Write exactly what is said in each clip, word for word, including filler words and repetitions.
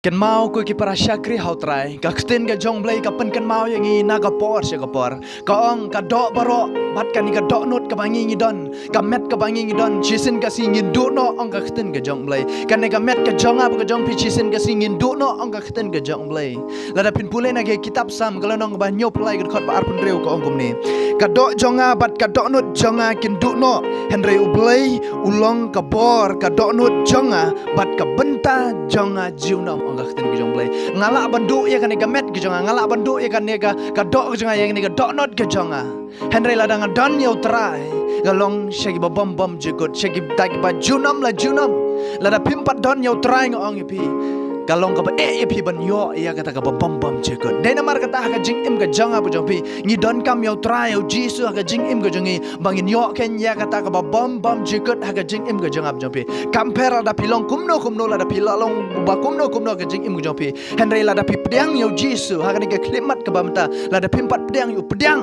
Kynmaw ko ki para shakri ha U Trai, ka ktien ka jong U Blei ka pynkynmaw ïa ngi na ka por sha ka por. Ka ong ka doh baroh, bad kane ka dohnud kaba ngi ngi don, ka met kaba ngi ngi don, shisien ka sngi ngin duh noh, ong ka ktien ka jong U Blei. Kane ka met ka jong nga bad ka jong phi, shisien ka sngi ngin duh noh, ong ka ktien ka jong U Blei. Lada phin pule na ka kitab Salm ka lynnong ba hynñiew phew lai ka dkhot ba arphew hynriew ka ong kumne. Ka doh jong nga bad ka dohnud jong nga kin duh noh, hynrei U Blei u long ka bor ka dohnud jong nga bad ka bynta jong nga junom, ong ka ktien ka jong U Blei. Nga lah ban duh ïa kane ka met ka jong nga, nga lah ban duh ïa kane ka, ka doh ka jong nga, ïa kane ka dohnud ka jong nga. Hynrei lada nga don ïa U Trai, ka long sha kiba bym bym jukut, sha kita kiba junom la junom. Lada phim pat don ïa U Trai nga ong ïa phi, ka long kaba eh ïa phi ban ïoh ïa kata kaba bym bym jukut. Dei namar kata ha ka jingim ka jong nga bad jong phi, ngi donkam ïa U Trai, ïa U Jisu ha ka jingim ka jong ngi, ba ngin ïoh kein ïa kata kaba bym bym jukut ha ka jingim ka jong nga bad jong phi. Kam pher lada phi long kumno kumno, lada phi la long ba kumno kumno ha ka jingim ka jong phi, hynrei lada phi pdiang ïa U Jisu ha kane ka khyllipmat kaba mynta, lada phim pat pdiang ïa U, pdiang,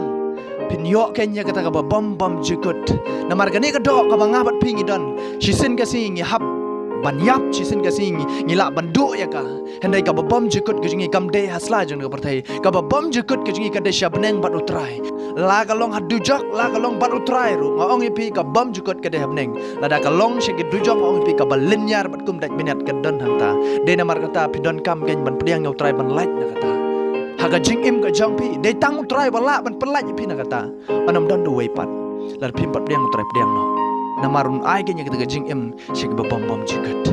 phin ïoh kein ïa kata kaba bym bym jukut. Namar kane ka doh kaba nga bad phi ngi don, shisien ka sngi ngi hap ban ïap, shisien ka sngi ngi, ngi lah ban duh ïa ka. Hynrei kaba bym jukut ka jong ngi kam dei ha sla jong ka pyrthei. Kaba bym jukut ka jong ngi ka dei sha bneng bad U Trai. La ka long ha dujok, la ka long bad U Trai ruh, nga ong ïa phi ka bym jukut ka dei ha bneng. Lada ka long sha ki dujok, nga ong ïa phi kaba lyniar bad kum dait bniat ka don hangta. Dei namar kata phi donkam kein ban pdiang ïa U Trai ban lait na kata. Ha ka jingim ka jong phi, dei tang U Trai ba lah ban pynlait ïa phi na kata. Ym don da uwei pat. Lada phim pat pdiang U Trai, pdiang noh. Namar un ai kein ïa kata ka jingim sha kiba bym bym jukut.